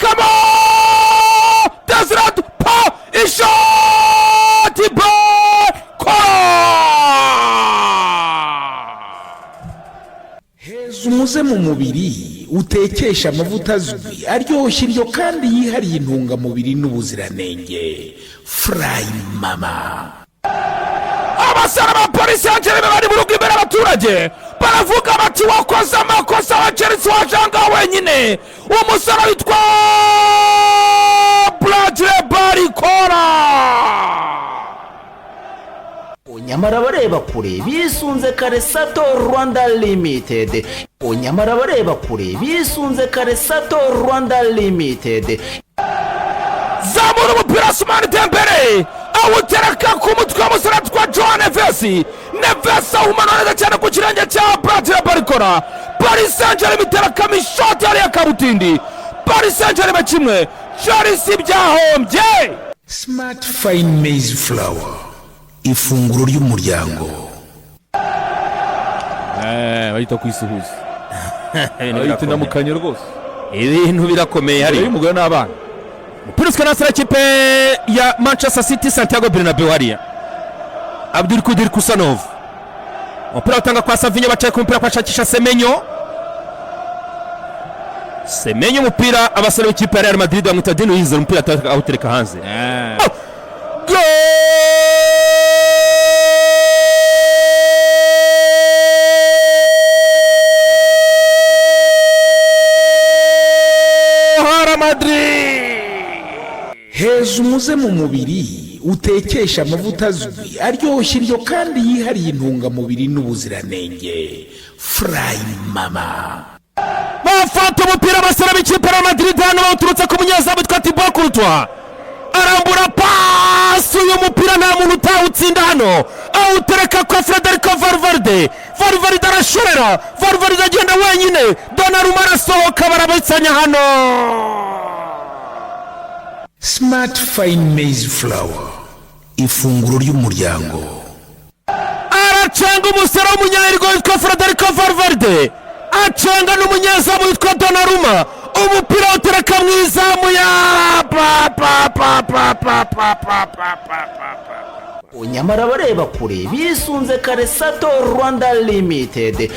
Terekamo Desirado pa ishoti Barcola. Heza umuze mu mubiri utekesha amavuta azwi aryoshya iryo kandi yihariye intungamubiri n'ubuziranenge. Furayi Mama. Abasore ba Paris Saint-Germain bari mu rugo imbere y'abaturage baravuga bati: "Wakoze amakosa wa Chelsea, waje ahangaha wenyine." Umusore witwa Bradley Barcola. Nyamara abareba kure bisunze Karesato Rwanda Limited. Nyamara abareba kure bisunze Karesato Rwanda Limited. Zamura umupira, Ousmane Dembele awutereka ku mutwe w'umusore witwa Joao Neves. Neves awumanura neza cyane ku kirenge cya Bradley Barcola. Paris Saint-Germain iterekamo ishoti hariya kabutindi. Paris Saint-Germain 1, Chelsea byahombye. Smart Fine Maize Flour, ifunguro ry'umuryango. Bahita kwisuhuza, bahita indamukanyo rwose. Ibintu birakomeye hari hariya. Y'umugore n'abana. Umupira uswe na ikipe ya Manchester City, Santiago Bernabeu hariya. Abdulkadir Khusanov, umupira utanga kwa Savinho, bacaye ku mupira kwa Shakisha Semenyo. Semenyo, umupira abasore b'ikipe ya Real Madrid bamwita Dean Huijsen, umupira awutereka hanze. Goal! Hala Madrid! Heza umuze mu mubiri utekesha amavuta azwi aryoshya iryo kandi yihariye intungamubiri n'ubuziranenge. Furayi Mama. Bafata umupira abasore b'ikipe ya Madrid hano, bawuturutse ku munyezamu witwa Thibaut Courtois, arambura pasi. Uyu mupira nta muntu utawutsinda hano. Awutereka kwa Federico Valverde. Valverde arashorera, Valverde agenda wenyine, Donnarumma arasohoka, barabitsanya hano. Smart Fine Maize Flour, ifunguro ry'umuryango. Aracenga umusore w'umunyahirwe witwa Federico Valverde, acenga n'umunyezamu witwa Donnarumma, umupira awutereka mu izamu ya pa pa pa pa pa pa pa pa pa pa pa. Nyamara abareba kure bisunze Karesato Rwanda Limited.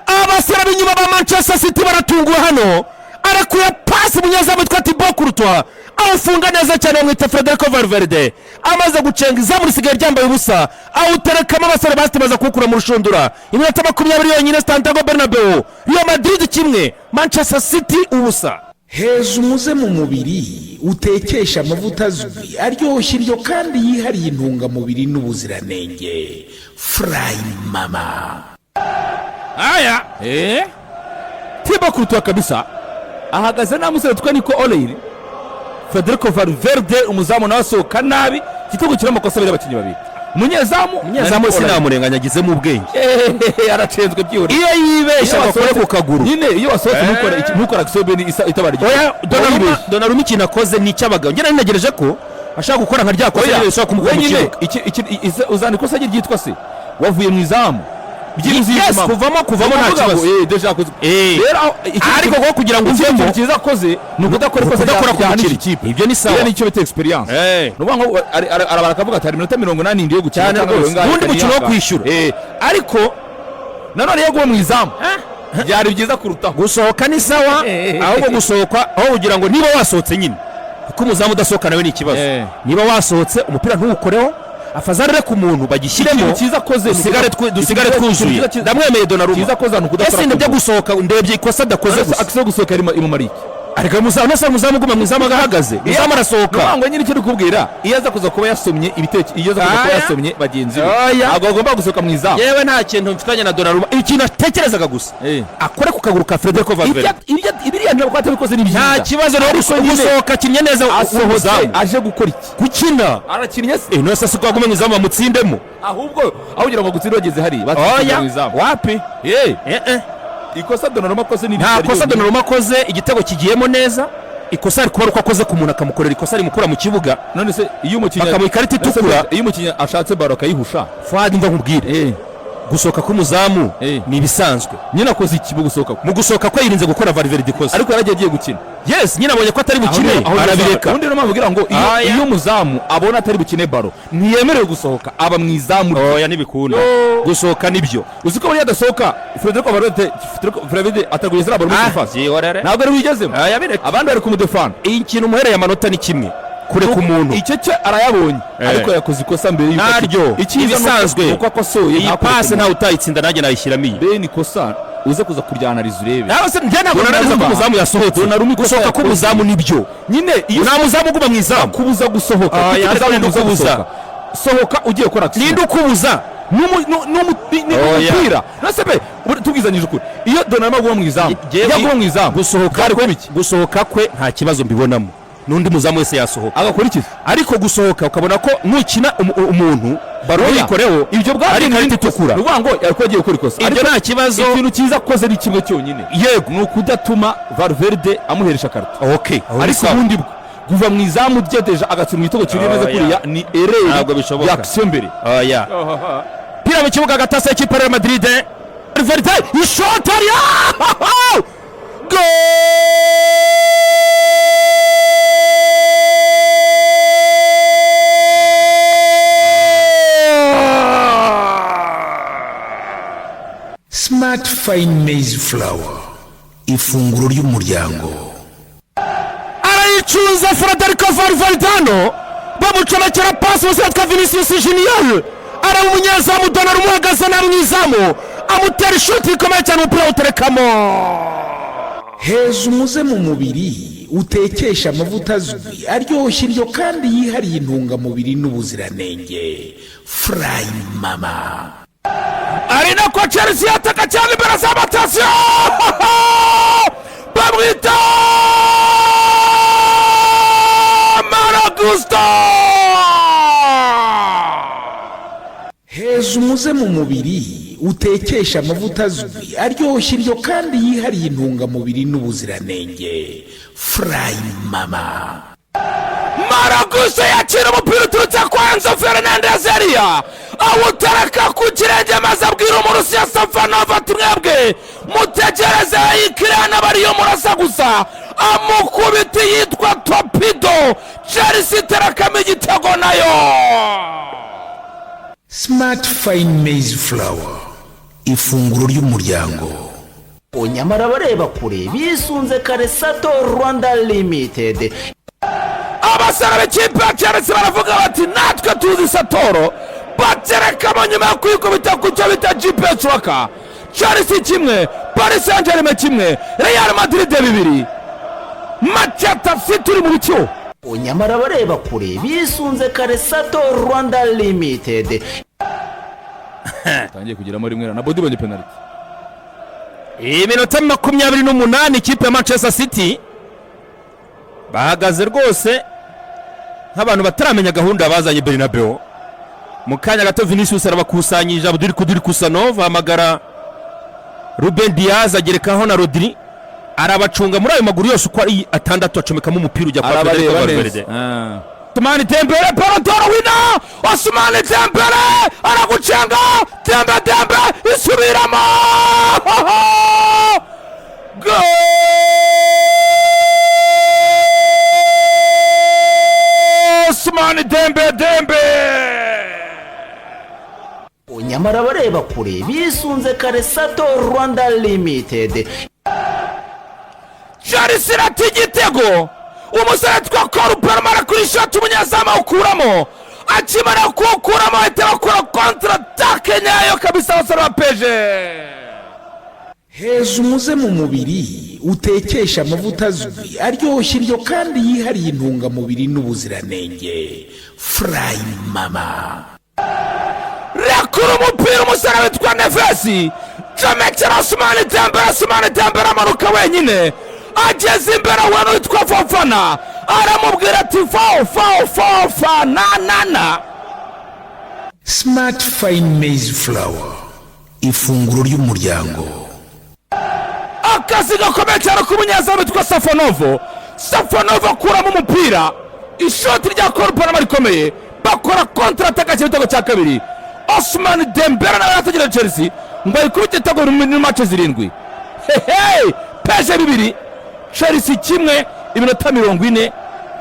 Abasore b'inyuma ba Manchester City baratunguwe hano. Arekuye pasi, umunyezamu witwa Thibaut Courtois awufunga neza cyane, bamwita Federico Valverde. Amaze gucenga, izamu risigaye ryambaye ubusa, awuterekamo. Abasore ba City baza kuwukura mu rushundura. Iminota 20 yonyine, Santiago Bernabeu, Real Madrid 1, Manchester City 0. Heza umuze mu mubiri utekesha amavuta azwi aryoshya iryo kandi yihariye intungamubiri n'ubuziranenge. Furayi Mama. Aya. Thibaut Courtois kabisa ahagaze nta musore witwa Nico O'Reilly. Federico Valverde umuzamu nawe asohoka nabi. Igitego kirimo amakosa abiri y'abakinnyi babiri, umunyezamu. Umunyezamu wese namurenganya, agizemo ubwenge. Aracenzwe byihuse. Iyo yibeshya agakore ku kaguru. Nyine iyo wasohotse ntukore action bene itabara igitego. Oya, Donnarumma, Donnarumma ikintu akoze ni icy'abagabo. Njye nari ntegereje ko ashaka gukora nka rya kosa Oya, nyine rishobora kumukura we mu nyine kibuga. Uzana ikosa rye ryitwa se wavuye mu izamu byibuze. Yes, kuvamo nta kibazo. Déjà akoze. Eh. Rero Ariko ko kugira ngo ikindi uvemo kintu cyiza akoze ni ukudakora ikosa ukudakora ku ryahanisha mukino. ikipe. Ibyo ni sawa. Iriya nicyo bita experience. Eh. Ni ukuvuga ngo arabara akavuga ati hari iminota 80 yo gukina Cyane cyangwa rwose. 50. N'undi mukino wo yanga. kwishyura. Ariko nanone iyo aguye mu izamu byari byiza kurutaho. Gusohoka ni sawa, ahubwo gusohoka aho kugira ngo niba wasohotse nyine, kuko umuzamu udasohoka nawe ni ikibazo. Niba wasohotse umupira ntuwukoreho, afazarire ku muntu bagishyiremo. Ikintu cyiza akoze ni dusigare dusigare twuzuye. Ndamwemeye Donnarumma. Cyiza akoze ni ukudakora Ese ndebye ku muntu. Gusohoka, ndebye ikosa adakoze gusa. Action yo gusohoka imumariye iki? Ariko umuzamu nese, umuzamu uguma mu izamu agahagaze, umuzamu arasohoka. Ni ngo nyine icyo uri kubwira, iyo aza kuza kuba yasomye ibitekerezo, iyo aza kuza kuba Aya. yasomye bagenzi be, Oya. ntabwo agomba gusohoka mu izamu. Yewe, nta kintu mfitanye na Donnarumma. Ikintu atekerezaga gusa, akore ku kaguru ka Federico Valverde. Ibiriya ntabwo atabikoze ni byiza. Nta kibazo rero. Ariko nyine Gusohoka akinnye neza asohotse umuzamu. Aje gukora iki? Gukina. Arakinnye se? Eh, none se ko agume mu izamu bamutsindemo? Ahubwo aho kugira ngo gutsinde bageze hariya batsinze Oya. mu izamu. Wapi. Eh, eh eh. Ikosa Donnarumma akoze ni Nta ririya kosa ryonyine. Donnarumma akoze, igitego kigiyemo neza. Ikosa ari kuba ari uko akoze ku muntu, akamukorera ikosa rimukura mu kibuga. None se iyo umukinnyi Bakamuha ikarita None se itukura. iyo umukinnyi ashatse ballon akayihusha? Fuadi, mva nkubwire, gusohoka k'umuzamu ni ibisanzwe. Nyine akoze iki mu gusohoka kwe? Mu gusohoka kwe yirinze gukora Valverde ikosa. Ariko yaragiye agiye gukina. Yes, nyine abonye ko atari bukine, arabireka. Ubundi niyo mpamvu ugira ngo iyo Aya. iyo umuzamu abona atari bukine ballon, ntiyemerewe gusohoka, aba mu izamu rye. Oya, ntibikunda gusohoka, nibyo. Uzi ko buriya adasohoka, Federico Valverde, Federico Valverde ataguye ziriya ballon muri surface. Byihorere. Ntabwo ari wigezemo. Aya, bireka. Abandi bari kumudefana. Ikintu umuhereye amanota ni kimwe, kureka umuntu. Icyo cyo arayabonye, ariko yakoze ikosa mbere y'uko Ntaryo. Icyiza ni uko- Ibisanzwe. ni uko akosoye. Iyi ntakore pase ku ntawe utayitsinda, nanjye nayishyiramo iyi. Bene ikosa uze kuza kuryanariza urebe. Nawe se njye ntabwo nananiza ko Donnarumma- umuzamu yasohotse. Donnarumma ikosa Gusohoka yakoze. k'umuzamu nibyo. Nyine iyo Nta muzamu uguma mu izamu. Kubuza gusohoka. Ah, Kuki ya, umuzamu ninde abuza ukubuza? gusohoka? Sohoka ugiye gukora action. Ninde ukubuza? Ni Oya. umupira nase be tubwizanyije ukuri, iyo Donnarumma aguma mu izamu, iyo aguma mu izamu Gusohoka byari kwe kuba iki? Gusohoka kwe nta kibazo mbibonamo, n'undi muzamu wese yasohoka. Agakora iki? Ariko gusohoka ukabona ko nukina umuntu ballon Oya. yikoreho Ibyo bwabyo ari ni ikarita irindi kosa. itukura. Ni ukuvuga ngo yari kuba agiye gukora ikosa. Ibyo Ariko nta kibazo. ikintu cyiza akoze ni kimwe cyonyine. Yego. Ni ukudatuma Valverde amuheresha karita. Okay. Ariko ubundi bwo kuva mu izamu rye déjà agatsinda igitego kiri neza Oya. kuriya ni erreur Ntabwo bishoboka. ya action mbere. Oya, pira mu kibuga hagati asa ikipe ya Real Madrid. Valverde, ishoti hariya! Goal! Smart Fine Maize Flour, ifunguro ry'umuryango. Arayicunza Federico Valverde, bamucomekera pasi umusore witwa Vinicius Junior, araba umunyezamu Donnarumma uhagaze nabi mu izamu, amutera ishoti rikomeye cyane, umupira awuterekamo. Heza umuze mu mubiri utekesha amavuta azwi, aryoshya indyo kandi yihariye intungamubiri n'ubuziranenge, Furayi Mama. Ari nako Chelsea yataka cyane imbere za matasiyo, bamwita Malo Gusto. Heza umuze mu mubiri utekesha amavuta azwi, aryoshya indyo kandi yihariye intungamubiri n'ubuziranenge, Furayi Mama. Malo Gusto yakira umupira uturutse kwa Enzo Fernandez yariya, awutereka ku kirenge maze abwira Umurusiya Safonov ati: "Mwebwe mutegereze ikirana bariyo murasa gusa." Amukubita yitwa torpedo, Chelsea iterekamo igitego nayo. Smart Fine Maize Flour, ifunguro ry'umuryango. Nyamara abareba kure bisunze kare Sato Rwanda Limited. Abasore b'ikipe ya Chelsea baravuga bati: "Natwe tuzi Satoro." Baterekamo nyuma yo kwikubita ku cyo bita GPS waka. Chelsea 1, Paris Saint Germain 1, Real Madrid 2. Manchester City uri mu bicu. Nyamara abareba kure bisunze kare Sato Rwanda Limited. Tangiye kugeramo rimwe na bodi, ibonye penalty. Iminota 28, ikipe ya Manchester City bahagaze rwose nk'abantu bataramenya gahunda bazanye Bernabeu. Mu kanya gato Vinicius arabakusanyije, Abdul Kudir Kusanov ahamagara Ruben Diaz, agerekaho na Rodri, arabacunga muri ayo maguru yose uko ari atandatu, acomekamo umupira ujya kwa Federico Arabareba Valverde. neza. Ousmane Dembele, Ballon d'Or winner Ousmane Dembele aragucenga. Dembe, Dembe isubiramo. Goal! Ousmane Dembe, Dembe. Nyamara abareba kure bisunze kare Sato Rwanda Limited. Chelsea irata igitego. Umusore witwa Cole Palmer kuri shoti, umunyezamu awukuramo. Akimara kuwukuramo bahita bakora contre-attaque nyayo kabisa abasore ba PSG. Heza umuze mu mubiri utekesha amavuta azwi, aryoshya indyo kandi yihariye intungamubiri n'ubuziranenge, Furayi Mama. Rekura umupira, umusore witwa Neves comekera Ousmane Dembele. Ousmane Dembele amanuka wenyine, ageze imbere we witwa Fofana, aramubwira ati: "Fo fo fo fa na na na." Smart Fine Maize Flour, ifunguro ry'umuryango. Akazi gakomeye cyane k'umunyezamu witwa Safonovo. Safonovo akuramo umupira, ishoti rya Cole Palmer rikomeye, bakora contre-attaque, igitego cya kabiri. Ousmane Dembele nawe yategereje Chelsea ngo ayikubite igitego muri match zirindwi. Hehe, PSG 2, Chelsea 1. Iminota 40,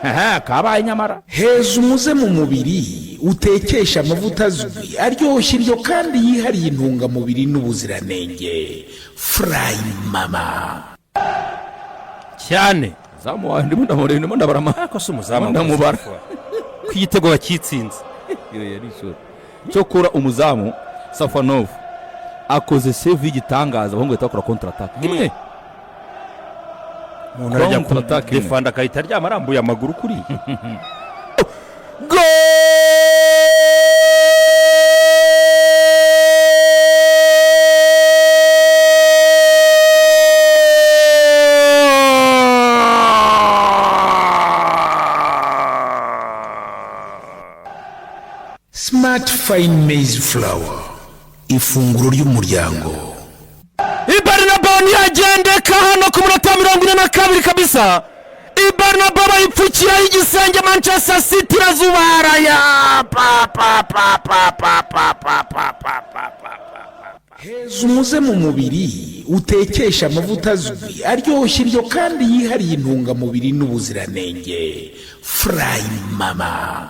aha kabaye nyamara. Heza umuze mu mubiri, utekesha amavuta azwi, aryoshya indyo kandi yihariye intungamubiri n'ubuziranenge. Furayi Mama. Cyane. Zamu wawe ndimo ndamureba, ndimo ndabarama. Ariko si umuzamu. Ndamubara. Ko igitego bakitsinze. Iyo yari ishuri cyokora umuzamu Safanov akoze save y'igitangaza, abahungu bahita bakora contre-attaque imwe. Umuntu arajya Contre-attaque imwe. kudefanda agahita aryama arambuye amaguru kuriya. Smart Fine Maize Flour, ifunguro ry'umuryango. Ibarinaba ntiyagendeka hano ku munota 42 kabisa. Ibarinaba bayipfukiraho igisenge, Manchester City irazubara ya pa pa pa pa pa pa pa pa pa pa pa. Heza umuze mu mubiri, utekesha amavuta azwi, aryoshya indyo kandi yihariye intungamubiri n'ubuziranenge. Furayi Mama.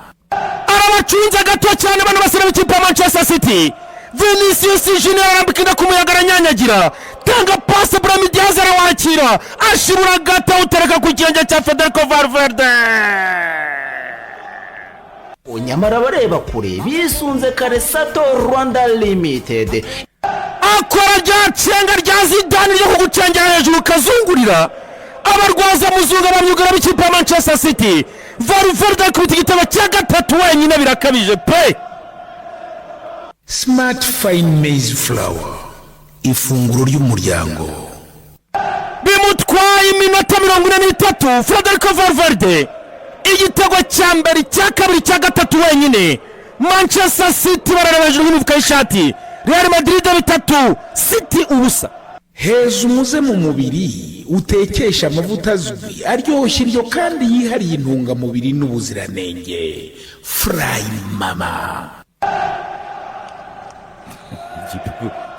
Arabacunze gato cyane bano basore b'ikipe ya Manchester City. Vinicius Junior arambika ku muyaga, aranyanyagira, tanga pasi, Brahim Diaz arawakira, ashibura gato, awutereka ku kirenge cya Federico Valverde. Nyamara abareba kure bisunze Karesato Rwanda Limited. Akora rya cenga rya Zidane ryo kugucengera hejuru ukazungurira abarwaza muzunga bamyugara b'ikipe ya Manchester City. Valverde akubita igitego cya gatatu wenyine, birakabije pe. Smart Fine Maize Flour, ifunguro ry'umuryango. Bimutwaye iminota 43. Federico Valverde, igitego cya mbere, icya kabiri, icya gatatu wenyine. Manchester City barareba hejuru y'imifuka y'ishati. Real Madrid 3, City 0. Heza umuze mu mubiri, utekesha amavuta azwi, aryoshya indyo kandi yihariye intungamubiri n'ubuziranenge. Furayi Mama.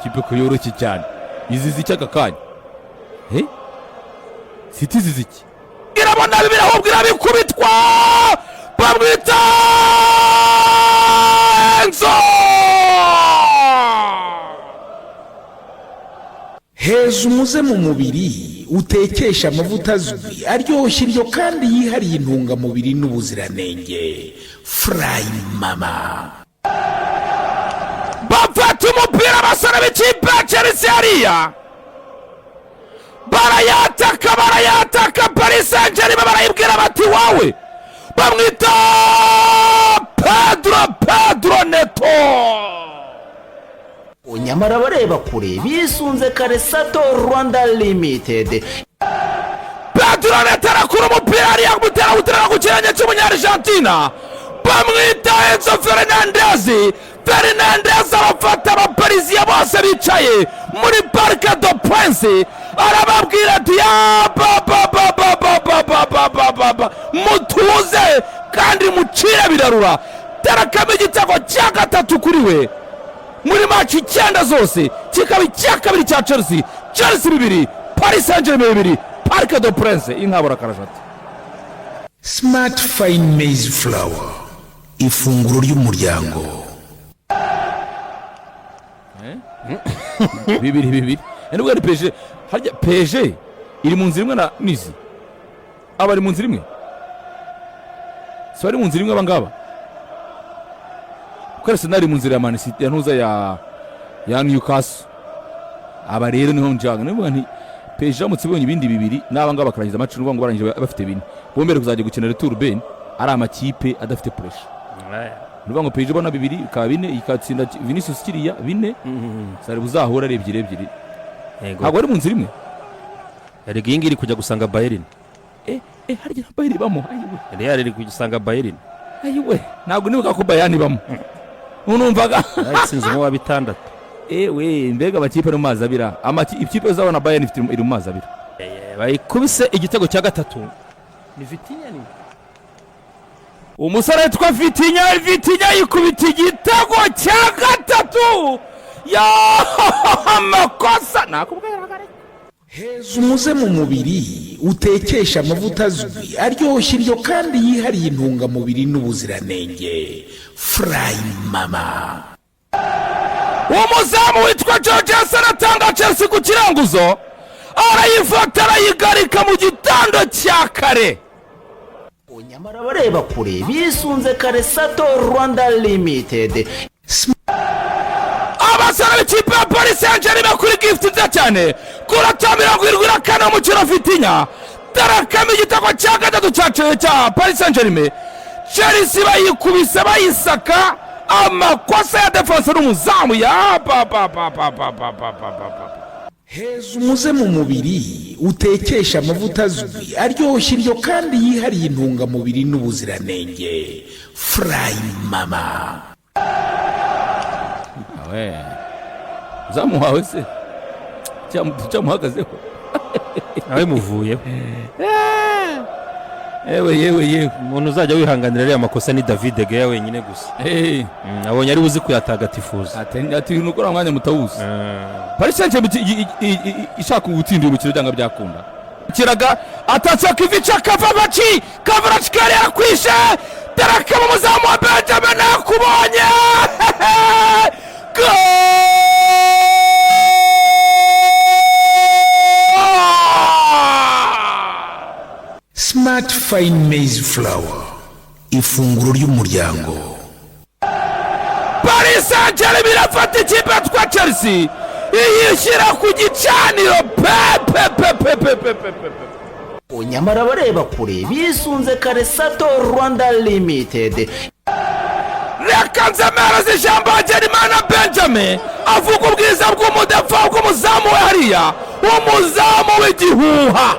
Ikipe ko yoroshye cyane, izizi iki aka kanya? Eh? City izizi iki? Irabona bibiri ahubwo irabikubitwa, bamwita Enzo. Heza umuze mu mubiri, utekesha amavuta azwi, aryoshya indyo kandi yihariye intungamubiri n'ubuziranenge. Furayi Mama. Bafata umupira abasore b'ikipe ya Chelsea hariya, barayataka, barayataka. Paris Saint Germain barayibwira bati wawe. Bamwita Pedro, Pedro Neto. Nyamara abareba kure bisunze Karesato Rwanda Limited. Pedro Neto arakura umupira hariya, umutera awuterera ku kirenge cy'umunyargentina bamwita Enzo Fernandez. Fernandez arafata abaparisiye bose bicaye muri Parc des Princes, arababwira ati ya ba ba ba ba ba ba ba ba ba ba ba, mutuze kandi mucire birarura. Terakamo igitego cya gatatu kuri we muri match 9 zose, kikaba icya kabiri cya Chelsea. Chelsea 2, Paris Saint Germain 2, Parc des Princes inkabura karajati. Smart Fine Maize Flour, ifunguro ry'umuryango. 2-2, nubwo ari PSG. Harya PSG iri mu nzira imwe na nizi? Aba ari mu nzira imwe, si bari mu nzira imwe aba ngaba? Kuko Arsenal iri mu nzira ya Man City, ya ntuza, ya Newcastle. Aba rero niho njanga nivuga nti PSG iramutse ibonye ibindi bibiri n'aba ngaba bakarangiza match, n'uvuga ngo barangije bafite 4, bombi kuzajya gukina retour ben ari amakipe adafite pressure. Ni ukuvuga ngo PSG ibona bibiri bikaba 4, ikatsinda Vinicius kiriya 4, zari buzahura ari ebyiri ebyiri. Ntabwo bari mu nzira imwe. Erega iyi ngiyi iri kujya gusanga Bayern. Eh eh, harya Bayern ibamo? Ayiwe. Real iri kujya gusanga Bayern. Ayiwe, ntabwo nibuka ko Bayern ibamo, numvaga Yatsinze umwe wa 6. Ewe mbega amakipe ari mu mazi abira! Ikipe uzabona Bayern ifite iri mu mazi abira. Bayikubise igitego cya gatatu ni Vitinha, ni Umusore witwa Vitinha. Vitinha yikubita igitego cya gatatu ya amakosa nakubwira. Heza umuze mu mubiri. Utekesha amavuta azwi, aryoshya indyo kandi yihariye intungamubiri n'ubuziranenge. Furayi Mama. Umuzamu witwa George atanga Chelsea ku kiranguzo, arayifata, arayigarika mu gitondo cya kare. Nyamara abareba kure bisunze Karesato Rwanda Limited. Abasore b'ikipe ya Paris Saint Germain kuri gift nziza cyane kurata 74 umukino Vitinha tarakamo igitego cya gatatu cya Paris Saint Germain. Chelsea bayikubise bayisaka, amakosa ya défense n'umuzamu ya pa pa pa pa pa pa pa pa pa pa. Heza umuze mu mubiri, utekesha amavuta azwi, aryoshya indyo kandi yihariye intungamubiri n'ubuziranenge. Furayi Mama. We zamu wawe se cyamuhagazeho? Nawe muvuyeho. Yewe, yewe, yewe! Umuntu uzajya wihanganira ariya makosa ni David De Gea wenyine gusa. Abonye ari buzi kuyatagatifuza. Ati nukora mwanya mutawuzi. Paris Saint-Germain ishaka gutsinda uyu mukino byanga byakunda. Kiraga atatse Kivica Kavavaci, Kavavaci kari yakwishe, tarakama umuzamu wa Benjamin nakubonye. Goal! Smart Fine Maize Flour, ifunguro ry'umuryango. Paris Saint-Germain irafata ikipe yitwa Chelsea, iyishyira ku gicaniro pe pe pe pe pe pe pe pe pe. Nyamara abareba kure bisunze Karesato Rwanda Limited. Reka nzemereze ijambo Hagenimana Benjamin, avuga ubwiza bw'umudefa bw'umuzamu we hariya, umuzamu w'igihuha.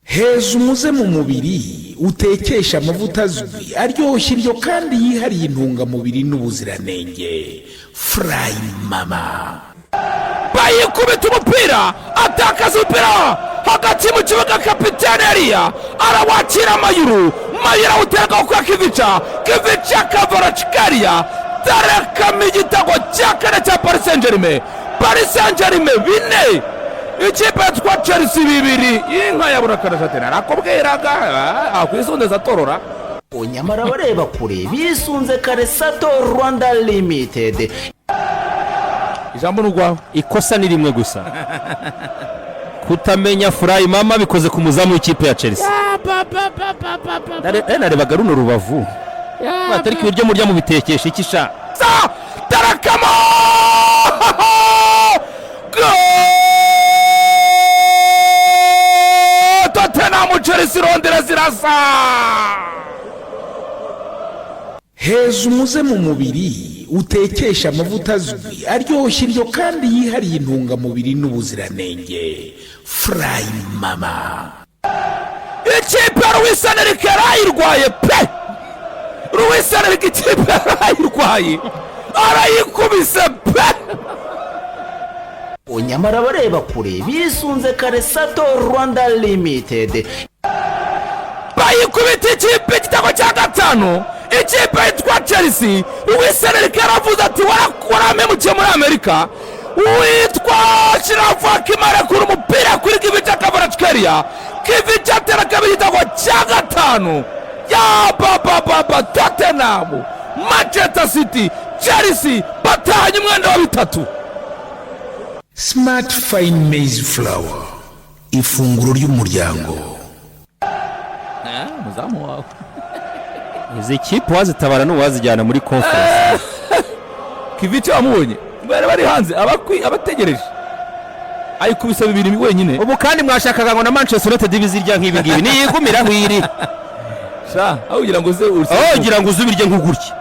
Heza umuze mu mubiri, utekesha amavuta azwi, aryoshya indyo kandi yihariye intungamubiri n'ubuziranenge. Furayi Mama. Bayikubita umupira, atakaza umupira hagati mu kibuga. Kapitene hariya arawakira, Mayuru. Mayuru awutereka kwa Kivica, Kivica Kvaratskhelia tarekamo igitego cya kane cya Paris Saint Germain. Paris Saint Germain 4, ikipe yitwa Chelsea 2. Inka ya burakarashatera arakubwiraga akwisondeza atorora. Nyamara abareba kure bisunze Karesato Rwanda Limited. Ijambo ni urwawe. Ikosa ni rimwe gusa, kutamenya Furayi Mama bikoze ku muzamu w'ikipe ya Chelsea. Narebaga runo rubavu batari ku ibiryo murya mubitekesha iki sha? Sa tarakamo. Goal! Tottenham, Chelsea rondera zirasa. Heza umuze mu mubiri, utekesha amavuta azwi, aryoshya indyo kandi yihariye intungamubiri n'ubuziranenge. Furayi Mama. Ikipe ya Luis Enrique yarayirwaye pe! Luis Enrique ikipe yarayirwaye, arayikubise pe! Nyamara abareba kure bisunze Karesato Rwanda Limited. Bayikubita ikipe igitego cya gatanu, ikipe yitwa Chelsea. Luis Enrique yaravuze ati: "Warampemukiye muri Amerika." Witwa Shirafa kuri umupira kuri Kivica Kvaratskhelia, Kivica atera kabiri, igitego cya gatanu ya babababa. Tottenham, Manchester City, Chelsea batahanye umwenda wa bitatu. Smart Fine Maize Flour, ifunguro ry'umuryango. Umuzamu wawe. Izi kipe uwazitabara n'uwazijyana muri Conference. Kivica wamubonye, bari bari hanze abategereje, ayikubise bibiri wenyine. Ubu kandi mwashakaga ngo na Manchester United ibizirya nk'ibi ngibi, niyigumira aho iri. Sha, aho kugira ngo uze Aho ugira ngo uze ubirye nk'ugurya,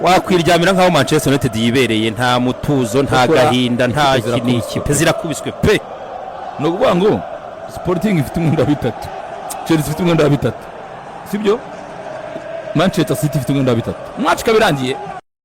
wakwiryamira nk'aho Manchester United yibereye, nta mutuzo, nta gahinda, nta zirakubiswe. N'ikipe zirakubiswe pe. Ni ukuvuga ngo Sporting ifite umwenda wa bitatu, Chelsea ifite umwenda wa bitatu, sibyo? Manchester City ifite umwenda wa bitatu, match ikaba irangiye.